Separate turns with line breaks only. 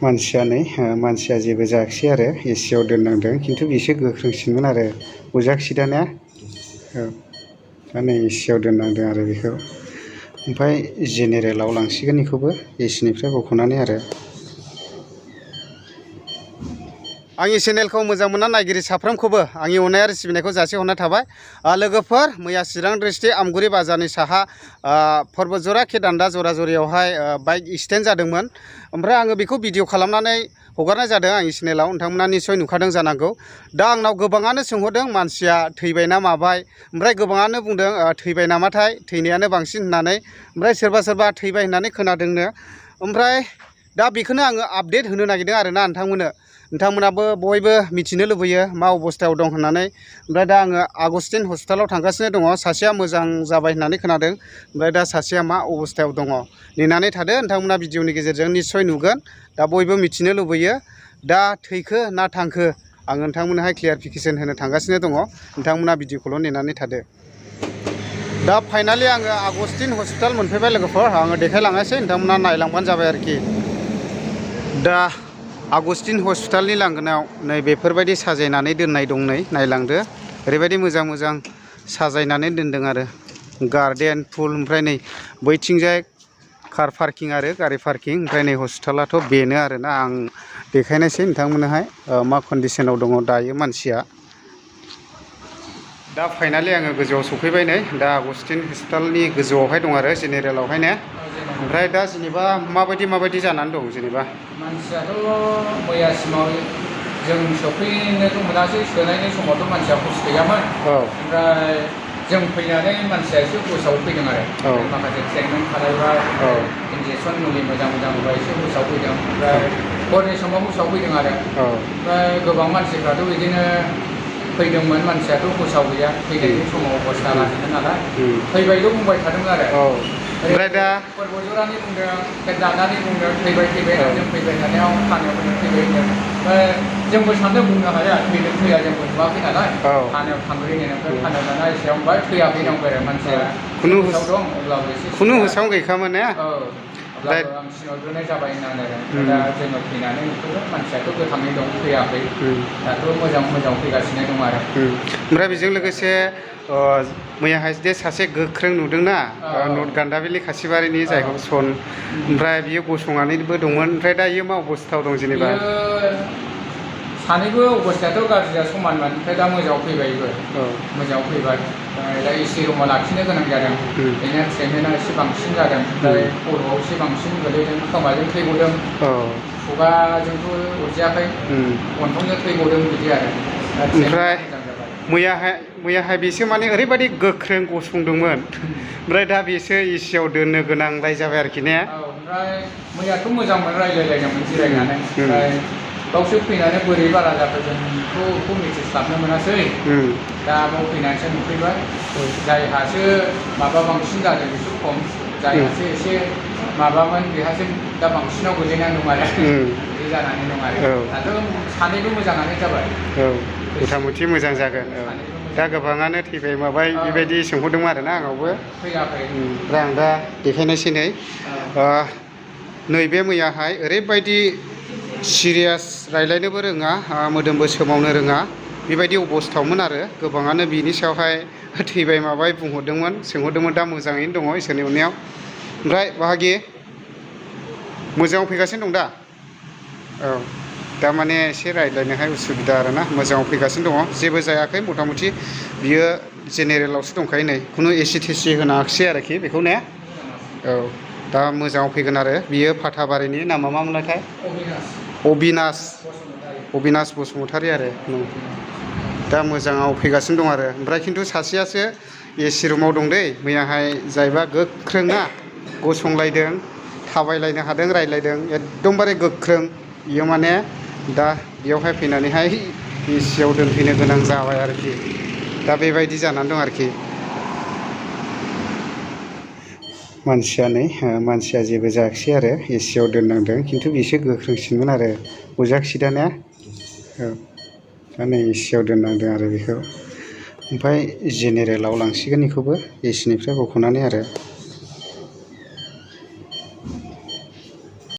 मानसिया जेबो जायाखिसै आरो एसियाव दोननांदों खिन्थु बिसो गोख्रोंसिनमोन आरो बुजाखिसै दानिया दा नै एसियाव दोननांदों आरो बेखौ ओमफ्राय जेनेरेलाव लांसिगोन बेखौबो एसिनिफ्राय बख'नानै आरो आंनि चेनेलखौ मोजां मोनना नायगिरि साफ्रोमखौबो आंनि अननाय आरो सिबिनायखौ जासिहरनाय थाबाय लोगोफोर मैया चिरां डिस्ट्रिक्ट आमगुरि बाजारनि साहा पर्बतजरा केदान्दा जराजरियावहाय बाइक एक्सिडेन्ट जादोंमोन ओमफ्राय आङो बेखौ भिडिअ खालामनानै हगारनाय जादों आंनि चेनेलाव नोंथांमोना निस्सय नुखादों जानांगौ दा आंनाव गोबाङानो सोंहरदों मानसिया थैबाय ना माबाय ओमफ्राय गोबाङानो बुंदों थैबाय नामाथाय थैनायानो बांसिन होननानै ओमफ्राय सोरबा थैबाय होननानै खोनादोंनो ओमफ्राय दा बेखौनो आङो आपडेट होनो नागिरदों आरोना नोंथांमोनाबो बयबो मिथिनो लुबैयो मा अबस्थायाव दं होननानै ओमफ्राय दा आङो आगस्टिन हस्पिटालाव थांगासिनो दङ सासेया मोजां जाबाय होननानै खोनादों ओमफ्राय दा सासेया मा अबस्थायाव दङ नेनानै थादो नोंथांमोना भिडिअनि गेजेरजों निस्सय नुगोन दा बयबो मिथिनो लुबैयो दा थैखो ना थांखो आं नोंथांमोननोहाय क्लियारिफिकेसन होनो थांगासिनो दङ नोंथांमोना भिडिअखौल' नेनानै थादो दा फाइनालि आङो आगस्टिन हस्पिटाल मोनफैबाय लोगोफोर आङो देखायलांनोसै नोंथांमोना नायलांबानो जाबाय आरोखि दा आगस्टिन हस्पिटालनि लांगोनायाव नै बेफोरबायदि साजायनानै दोननाय दं नै नायलांदो ओरैबायदि मोजां साजायनानै दोनदों आरो गार्डेन फुल ओमफ्राय नै बैथिंजाय कार पार्किं आरो गारि पार्किं ओमफ्राय नै हस्पिटालाथ' बेनो आरोना आं देखायनोसै नोंथांमोननोहाय मा कन्डिसनाव दङ दायो मानसिया दा फाइनालि आङो गोजौआव सफैबाय नै दा आगस्टिन हस्पिटालनि गोजौआवहाय दं आरो जेनेरेलावहायनो ओमफ्राय दा जेनेबा माबायदि जानानै दं जेनेबा
मानसियाथ' मैयासिमाव जों सफैनोथ' मोनासै सोनायनि समावथ' मानसिया हुस गैयामोन ओमफ्राय जों फैनानै मानसिया एसे हुसाव फैदों आरो माखासे ट्रिटमेन्ट खालामबाय इन्जेकसन मुलि मोजां होबाय एसे हुसाव फैदों ओमफ्राय हरनि समाव हुसाव फैदों आरो ओमफ्राय गोबां मानसिफ्राथ' बिदिनो फैदोंमोन मानसियाथ' हुसाव गैया फैनायनि समाव अबस्था लाजिनो नालाय फैबायल' बुंबाय थादों आरो
ओमफ्राय दा
पर्बतजरानि बुंदों केदान्दानि बुंदों थैबाय जों फैबाय थानायाव थानायाव थैबाय होनदों ओमफ्राय जोंबो सानदों बुंनो हाया थैदों थैया जोंबो नुवाखै नालाय थानायाव थांग्रोनो ओमफ्राय थानायाव दाना एसेयाव बुंबाय थैयाखै नांबाय आरो मानसिया हुसाव दं अब्लाबो एसे
खुनु हुसाव गैखामोन ने
अब्लाबो आं सिगाङाव दोननाय जाबाय होननानै दा जोङो फैनानै नुफैबाय मानसियाथ' गोथाङै दं थैयाखै दाथ' मोजां फैगासिनो दं आरो
ओमफ्राय बेजों लोगोसे मैयाहाय जे सासे गोख्रों नुदोंना नर्थ गान्दाबिलि खासिबारिनि जायखौ सन ओमफ्राय बियो गसंनानैबो दंमोन ओमफ्राय दा इयो मा अबस्थायाव दं जेनेबा
सानैबो अबस्थायाथ' गाज्रिया समानमोन ओमफ्राय दा मोजाङाव फैबायबो मोजाङाव फैबाय दा एसि रुमाव लाखिनो गोनां जादों बेना ट्रिटमेन्टआ एसे बांसिन जादों ओमफ्राय खर'आव एसे बांसिन गोलैदों खोमाजों थै गदों खुगाजोंथ' अरजायाखै गन्थंजों थै गदों बिदि आरो
ओमफ्राय मैयाहाय बिसो माने ओरैबायदि गोख्रों गसंदोंमोन ओमफ्राय दा बिसो एसियाव दोननो गोनांलाय जाबाय आरोखि ने
ओमफ्राय मैयाथ' मोजांमोन रायज्लायलायदोंमोन जिरायनानै ओमफ्राय गावसो फैनानै बोरै बारा जाखो जोंथ' मिथिस्लाबनो मोनासै दा बाव फैनानैसो नुफैबाय जायहासो माबा बांसिन जादों बेसो खम जायहासो एसे माबामोन बेहासो दा बांसिनाव गोलैनानै दं आरो बिदि जानानै दं आरो दाथ' सानैबो मोजाङानो जाबाय
मथा मथि मोजां जागोन दा गोबाङानो थैबाय माबाय बेबायदि सोंहरदोंमोन आरोना आंनावबो ओमफ्राय आं दा देखायनोसै नैबे मैयाहाय ओरैबायदि सिरियास रायज्लायनोबो रोङा मोदोमबो सोमावनो रोङा बेबायदि अबस्थायावमोन आरो गोबाङानो बिनि सायावहाय थैबाय माबाय सोंहरदोंमोन दा मोजाङैनो दङ इसोरनि अननायाव ओमफ्राय बाहागि मोजाङाव फैगासिनो दं दा दा माने एसे रायज्लायनोहाय उसुबिदा आरोना मोजाङाव फैगासिनो दङ जेबो जायाखै मथा मथि बियो जेनेरेलावसो दंखायो नै खुनु एसि थेसि होनाखिसै आरोखि बेखौ ने दा मोजाङाव फैगोन आरो बियो फाथाबारिनि नामा मा मोनलायथाय अबिनास बसुमतारी आरो दा मोजाङाव फैगासिनो दं आरो ओमफ्राय खिन्थु सासेयासो एसि रुमाव दं दै मैयाहाय जायबा गोख्रों ना गसंलायदों थाबायलायनो हादों रायज्लायदों एकदमबारे गोख्रों बियो माने दा बेयावहाय फैनानैहाय एसियाव दोनफैनो गोनां जाबाय आरोखि दा बेबायदि जानानै दं आरोखि मानसिया जेबो जायाखिसै आरो एसियाव दोननांदों खिन्थु बिसो गोख्रोंसिनमोन आरो बुजाखिसै दानिया दा नै एसियाव दोननांदों आरो बेखौ ओमफ्राय जेनेरेलाव लांसिगोन बेखौबो एसिनिफ्राय बख'नानै आरो